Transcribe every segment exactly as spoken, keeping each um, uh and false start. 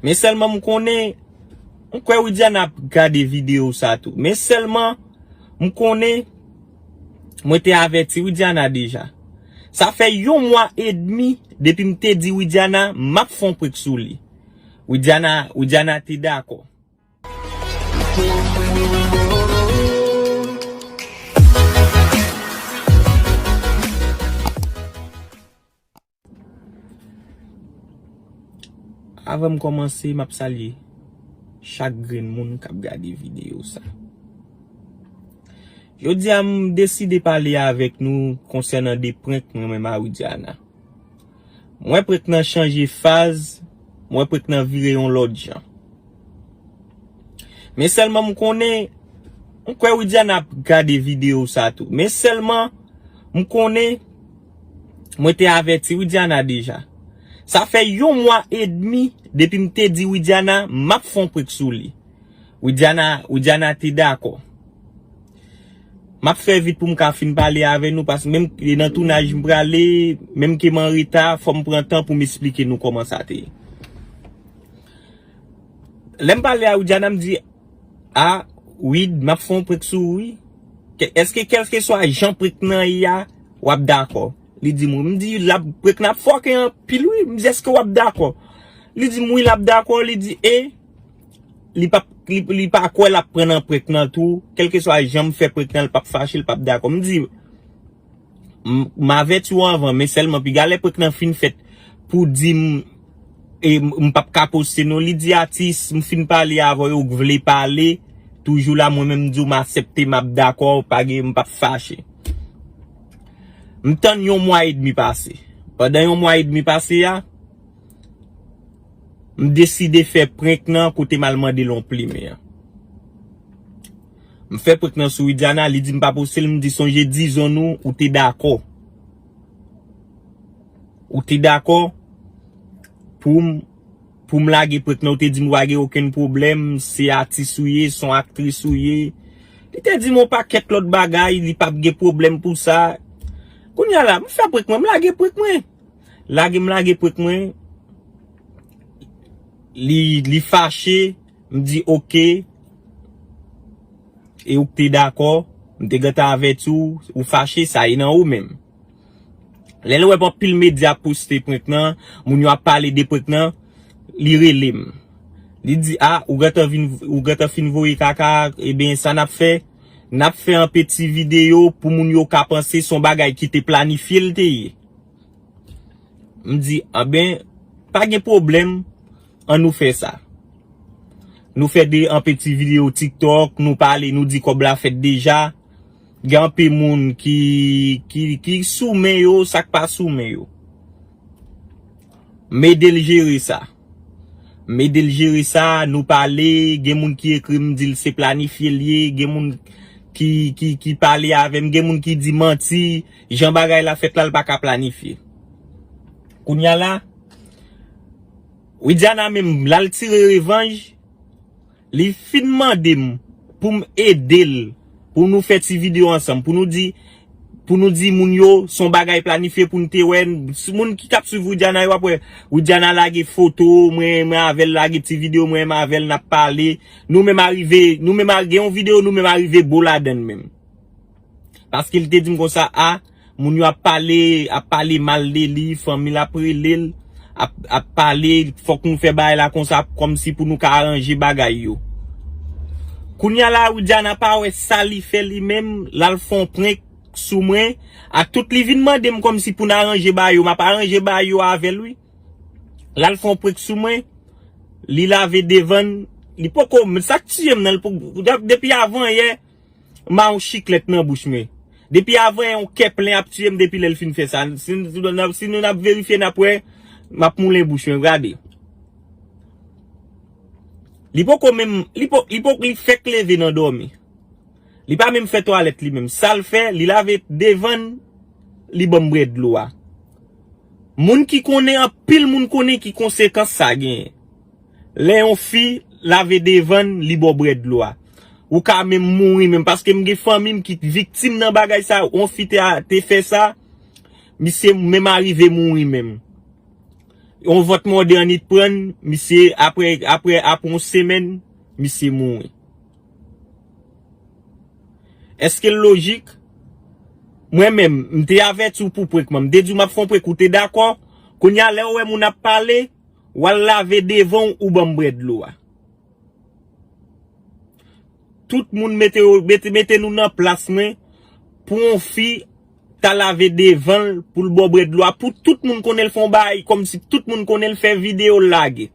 Men sèlman m konnen, m kwè Widiana ap gade videyo sa tou. Men sèlman m konnen, mwen te avèti Widiana deja. Sa fè yon mwa edmi depi m te di Widiana m ap fè yon prank sou li. Widiana, Widiana te dakò. Avan m kòmanse, m ap salye chak grenn moun k ap gade videyo sa. Jodi a, m deside pale avèk nou konsènan de prank mwen menm a Widiana. M wè prank nan chanje faz, m wè prank nan vire yon lòt jan. Men sèlman m konnen, m kwè Widiana ap gade videyo sa tou. Men sèlman m konnen, mwen te avèti Widiana deja. Sa fè yon mwa edmi depi m te di Widiana m ap fè yon prank sou li. Widiana, Widiana te dakò. M ap fè vit pou m ka fin pale avè nou, paske menm e nan tounaj m prale, menm ke m an reta, fò m pran tan pou m esplike nou kòman sa te ye. Lè m pale a Widiana, m di, "A, Wid, m ap fè yon prank sou ou, wi. Ke- Èske kèlkeswa jan prank nan ye a, w ap dakò?" Li di m, wi. M di, "L ap, prank nan ap fòke anpil, wi." M di, "Èske w ap dakò?" Li di m, "Wi, l ap dakò." Li di, e li p ap, li, li pa kwè l ap pran nan prank nan tou. Kèlkeswa jan m fè prank nan, l p ap fache, l p ap dakò. M di, m, m avèti w anvan, men sèlman piga lè prank nan fin fèt pou di m, e, m, m p ap ka poste non. Li di, "Atis, m fin pale avè w, ou vle pale, toujou la, mwen menm m di w m aksepte, m ap dakò, pa gen, m p ap fache." M tann yon mwa edmi pase. Pandan yon mwa edmi pase a, m deside fè prank nan kote m al mande l yon plimen an. M fè prank nan sou Widiana, li di m pa poste l, m di sonje dizon nou, ou te dakò. Ou te dakò pou m, pou m lage prank nan, ou te di m ou pa gen okenn pwoblèm, se atis ou ye, se yon aktris ou ye. Li te di m yon pakèt lòt bagay, li p ap gen pwoblèm pou sa. Kounye a la, m fè prank mwen, m lage prank mwen. Lage m lage prank mwen. Li, li fache, m di oke. E ou k te dakò, m te gentan avèti w, ou fache, sa e nan ou menm. Lè l wè anpil medya ap poste prank nan, moun yo ap pale de prank nan, li rele m. Li di, "A, ou gentan vin, ou gentan fin voye kaka, ebyen sa n ap fè, n ap fè anpe ti videyo pou moun yo ka panse se yon bagay ki te planifye l te ye." M di, "Anben, pa gen pwoblèm, ann nou fè sa." Nou fè de anpe ti videyo TikTok, nou pale, nou di kòb la fèt deja. Gen anpe moun ki, ki, ki sou men yo, sa k pa sou men yo. M ede l jere sa. M ede l jere sa, nou pale, gen moun ki ekri m di l se planifye l ye, gen moun ki, ki, ki pale avè m, gen moun ki di manti, jan bagay la fèt la, l pa ka planifye. Kounye a la, Widiana menm, l al tire revanj, li fin mande m pou m ede l, pou nou fè ti videyo ansanm, pou nou di, pou nou di moun yo, se yon bagay planifye pou n te wè, moun ki t ap swiv Widiana yo ap wè, Widiana lage foto, mwen, mwen avè l lage ti videyo, mwen, mwen avè l n ap pale, nou menm arive, nou menm a- gen yon videyo, nou menm arive bo ladann menm. Paske li te di m konsa, a, moun yo ap pale, ap pale mal de li, fanmi l ap rele l, ap, ap pale, fòk nou fè bagay la konsa, kòmsi pou nou ka aranje bagay yo. Kounye a la, Widiana pa wè sa li fè li menm, l al fè yon prank sou mwen, a tout li vin mande m kòmsi pou n aranje bagay yo, m ap aranje bagay yo avè l, wi. L al fè yon prank sou mwen, li lave devan l, li poko, men sa k tiye m nan, li poko, depi avan yè, m a yon chiklèt nan bouch mwen. Depi avan yon kè plen ap tiye m depi lè l fin fè sa. Si, si nou n ap verifye, n ap wè, m ap moulen bouch mwen, gade. Li poko menm, li po, li po, li fèk leve nan dòmi. Li pa menm fè twalèt li menm. Sa l fè, li lave devan l, li ban m bwè dlo a. Moun ki konnen, anpil moun konnen ki konsekans sa genyen. Lè yon fi lave devan l, li ba w bwè dlo a. Ou ka menm mouri menm, paske m gen fanmi m ki viktim nan bagay sa, yon fi te, te fè sa, misye menm arive mouri menm. Yon vant mòde annit prann, misye, apre, apre, apre yon semèn, misye mouri. Èske l lojik? Mwen menm, m te avèti w pou prank mwen. M te di w m ap fè yon prank, ou te dakò. Kounye a, lè w wè moun ap pale, w al lave devan w, ou ban m bwè dlo a. Tout moun mete, mete, mete nou nan plas mwen pou yon fi ta lave devan l pou l ba w bwè dlo a. Pou tout moun konnen l fè yon bagay, kòmsi tout moun konnen l fè videyo l lage.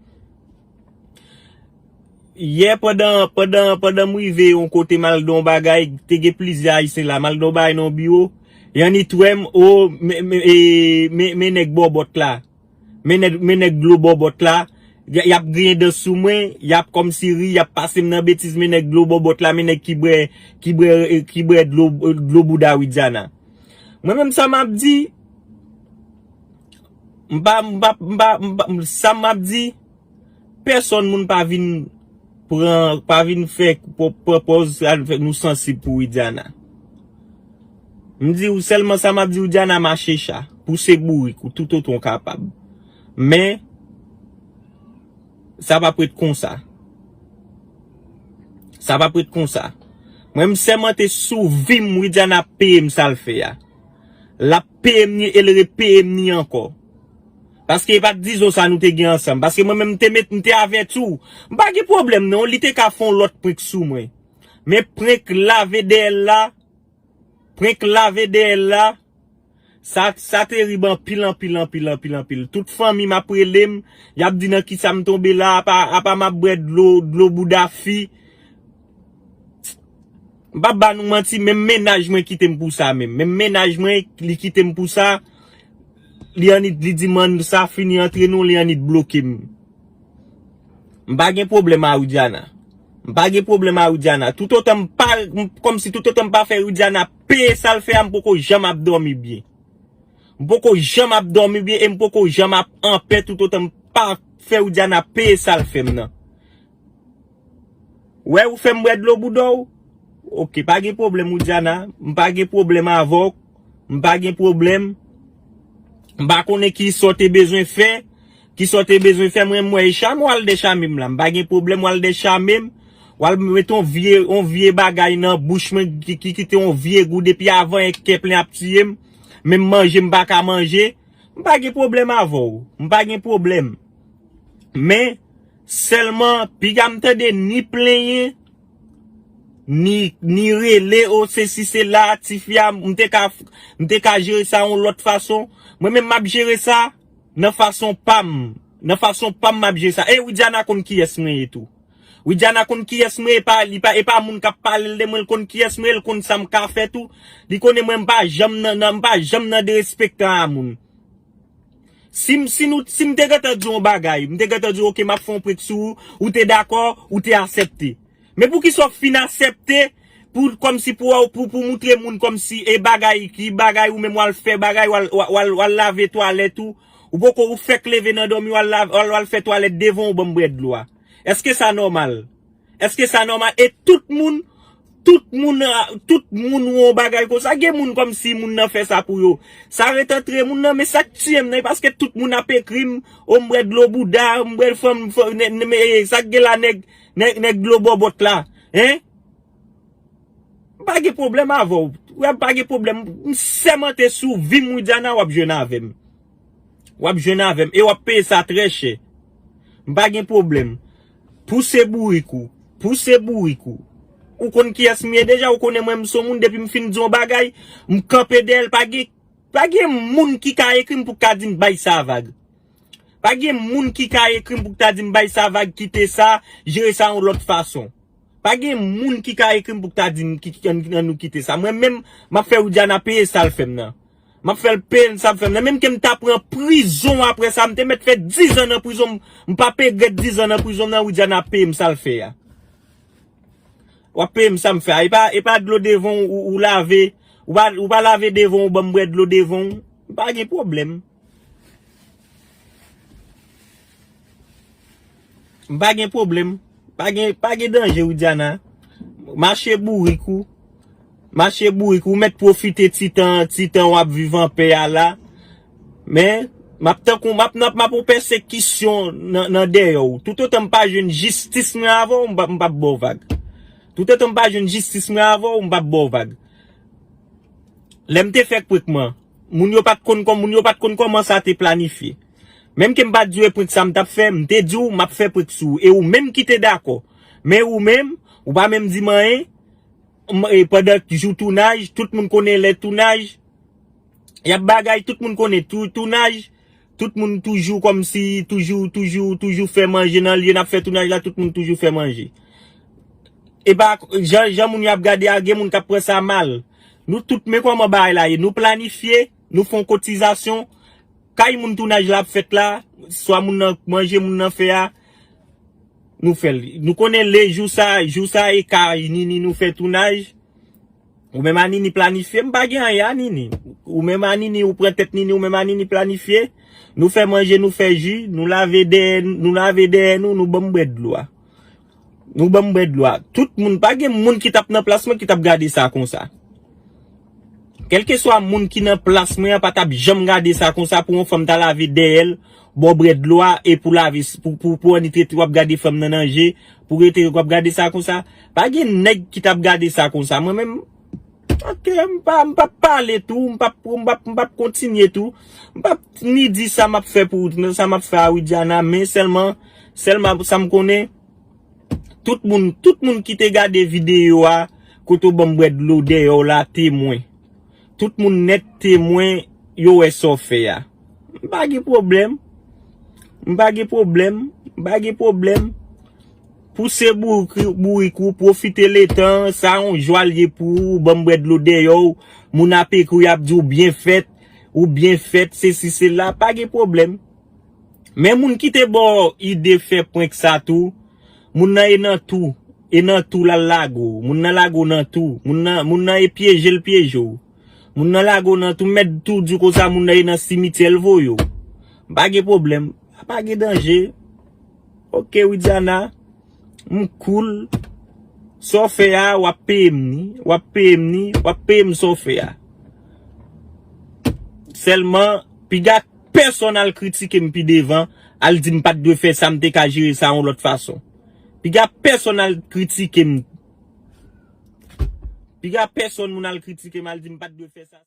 Yè pandan, pandan, pandan m rive yon kote m al di yon bagay, te gen plizyè Ayisyen la, m al di yon bagay nan yon biwo, y annik wè m, o, men, men, e, men, men nèg bòbòt la. Men nèg, men nèg dlo bòbòt la, y, y ap griyen dan sou mwen, y ap kòmsi ri, y ap pase m nan betiz, men nèg dlo bòbòt la, men nèg ki bwè, ki bwè, ki bwè dlo, dlo bouda Widiana. Mwen menm sa m ap di, m pa, m pa, m pa, m pa, sa m ap di, pèsòn moun pa vin pran, pa vin fè, pran, pran pòz, sa fè nou sansib pou Widiana. M di w sèlman sa m ap di w, Widiana, mache cha, pouse bourik ou toutotan w kapab. Men, sa p ap ret konsa. Sa p ap ret konsa. Mwen, m sèmante sou vi m, Widiana ap peye m sa l fè a. L ap peye m ni e l repeye m ni ankò. Paske e pa t dizon sa nou te gen ansanm. Paske mwen menm, m te met, m te avèti w. M pa gen pwoblèm non, li te ka fè yon lòt prank sou mwen. Men prank lave dèyè l la, prank lave dèyè l la, sa, sa terib anpil, anpil, anpil, anpil, anpil. Tout fanmi m ap rele m, y ap di nan kisa m tonbe la, apa, apa m ap bwè dlo, dlo bouda fi. M p ap ba nou manti, menm mennaj mwen kite m pou sa menm. Menm mennaj mwen, li kite m pou sa. Li annik, li di m ann sa fini antre nou, li annik bloke m. M pa gen pwoblèm a Widiana. M pa gen pwoblèm a Widiana. Toutotan m pa, m, kòmsi toutotan m pa fè Widiana peye sa l fè a, m poko janm ap dòmi byen. M poko janm ap dòmi byen e m poko janm ap anpè toutotan m pa fè Widiana peye sa l fè m nan. Wè ou fè m bwè dlo bouda w? Oke, pa gen pwoblèm, Widiana. M pa gen pwoblèm avè w. M pa gen pwoblèm. M pa konnen ki sa w te bezwen fè. Ki sa w te bezwen fè, mwen, m wè e chame w al dechame m la. M pa gen pwoblèm, w al dechame m. W al met yon vye, yon vye bagay nan bouch mwen ki, ki kite yon vye gou depi avan e kè plen ap tiye m. Menm manje m pa ka manje. M pa gen pwoblèm avè w. M pa gen pwoblèm. Men, sèlman, piga m tande ni plenyen, ni, ni rele, o, sesi, sela, tifi a, m te ka, m te ka jere sa yon lòt fason. Mwen menm, m ap jere sa nan fason pa m. Nan fason pa m, m ap jere sa. E Widiana konn kiyès mwen ye tou. Widiana konn kiyès mwen ye, e pa, li pa, e pa moun k ap pale l de mwen, l konn kiyès mwen ye, l konn sa m ka fè tou. Li konnen mwen, m pa janm nan, nan, m pa janm nan derespektan a moun. Si m, si nou, si m te gentan di w yon bagay, m te gentan di w, oke, m ap fè yon prank sou ou, ou te dakò, ou te aksepte. Men poukisa w fin aksepte pou, kòmsi pou, pou, pou moutre moun kòmsi e bagay, ki bagay ou menm w al fè, bagay w al, w al, w al, w al lave twalèt ou, ou poko, ou fèk leve nan dòmi, w al lave, w al, w al fè twalèt devan w, ban m bwè dlo a. Èske sa nòmal? Èske sa nòmal? E tout moun, tout moun, a, tout moun wè yon bagay konsa. Gen moun kòmsi moun nan fè sa pou yo. Sa ret antre moun nan, men sa k tiye m nan, e paske tout moun ap ekri m, o m bwè dlo bouda, m bwè fanm, fanm, nè, nè, men, e, sa k gen la nèg, nèg, nèg dlo bòbòt la. Hein? M pa gen pwoblèm avè w. Wè, m pa gen pwoblèm. M sèmante sou vi m, Widiana, w ap jwenn avè m. W ap jwenn avè m. E w ap peye sa trè chè. M pa gen pwoblèm. Pouse bourik ou. Pouse bourik ou. Ou konn kiyès m ye deja, ou konnen mwen m se yon moun depi m fin di yon bagay, m kanpe dèyè l, pa gen, pa gen moun ki ka ekri m pou ka di m bay sa vag. Pa gen moun ki ka ekri m pou ta di m bay sa vag, kite sa, jere sa yon lòt fason. Pa gen moun ki ka ekri m pou ta di m ki, ki, ann, ann nou kite sa. Mwen menm, m ap fè Widiana peye sa l fè m nan. M ap fè l peye sa l fè m nan. Menm ke m ta pran prizon apre sa, m te mèt fè dizan nan prizon, m, m p ap regrèt dizan nan prizon nan, Widiana ap peye m sa l fè a. W ap peye m sa m fè a. E pa, e pa dlo devan w, ou, ou lave, ou pa, ou pa lave devan w, ou ban m bwè dlo devan w. M pa gen pwoblèm. M pa gen pwoblèm. Pa gen, pa gen danje, Widiana. Mache bourik ou. Mache bourik ou. Ou mèt pwofite ti tan, ti tan w ap viv anpè a la. Men, M ap tankou, m ap nan, m ap yon pèsekisyon nan, nan dèyè w. Toutotan m pa jwenn jistis mwen avè w, m p ap, m p ap ba w vag. Toutotan m pa jwenn jistis mwen avè w, m p ap ba w vag. Lè m te fè prank mwen, moun yo pa t konn kòm, moun yo pa t konn kòman sa te planifye. Menm ke m pa t di w e prank sa m t ap fè, m te di w m ap fè prank sou ou. E ou menm ki te dakò. Men ou menm, ou pa menm di m anyen, m- e pandan jou tounaj, tout moun konnen lè tounaj, y ap bagay, tout moun konnen tou, tounaj, tout moun toujou kòmsi, toujou, toujou, toujou fè manje nan lye n ap fè tounaj la, tout moun toujou fè manje. E pa, jan, jan moun yo ap gade a, gen moun k ap pran sa mal. Nou tout, men kòman bagay la ye. Nou planifye, nou fè yon kotizasyon. Kay moun tounaj la ap fèt la, swa moun nan manje moun nan fè a, nou fè l. Nou konnen le jou sa, jou sa e kay Nini nou fè tounaj. Ou menm a Nini planifye, m pa gen anyen a Nini. Ou menm a Nini, ou pran tèt Nini, ou menm a Nini planifye. Nou fè manje, nou fè ji, nou lave dèyè, nou lave dèyè nou, nou ban m bwè dlo a. Nou ban m bwè dlo a. Tout moun, pa gen moun ki t ap nan plas mwen ki t ap gade sa konsa. Kèlkeswa moun ki nan plas mwen an pa t ap janm gade sa konsa pou yon fanm ta lave dèyè l, ba w bwè dlo a, e pou lave, pou, pou, pou annik rete w ap gade fanm nan nan je, pou rete w ap gade sa konsa. Pa gen nèg ki t ap gade sa konsa. Mwen menm, ok, m pa, m p ap pale tou, m p ap, m p ap, m p ap kontinye tou. M p ap ni di sa m ap fè pou, sa m ap fè a Widiana, men sèlman, sèlman sa m konnen, tout moun, tout moun ki te gade videyo a, kote w ban m bwè dlo dèyè w la, temwen. Tout moun nèt temwen, yo wè sa w fè a. M pa gen pwoblèm. M pa gen pwoblèm. M pa gen pwoblèm. Pouse bourik, bourik ou, pwofite letan, sa yon jwa l ye pou ou, ban m bwè dlo dèyè w, moun ap ekri w, y ap di w byen fèt, ou byen fèt, sesi, sela, pa gen pwoblèm. Men moun ki te ba w ide fè prank sa tou, moun nan e nan tou, e nan tou l al lage w, moun nan lage w nan tou, moun nan, moun nan e pyeje l pyeje w. Moun nan lage w nan tou, m mèt tou di w konsa, moun nan e nan simityè l voye w. Pa gen pwoblèm, pa gen danje. Ok, Widiana, m cool. Sa w fè a, w ap peye m ni, w ap peye m ni, w ap peye m sa w fè a. Sèlman, piga pèsonn al kritike m pi devan, al di m pa t dwe fè sa, m te ka jere sa yon lòt fason. Piga pèsonn al kritike m. Piga pèsonn moun al kritike m, al di m pa t dwe fè sa.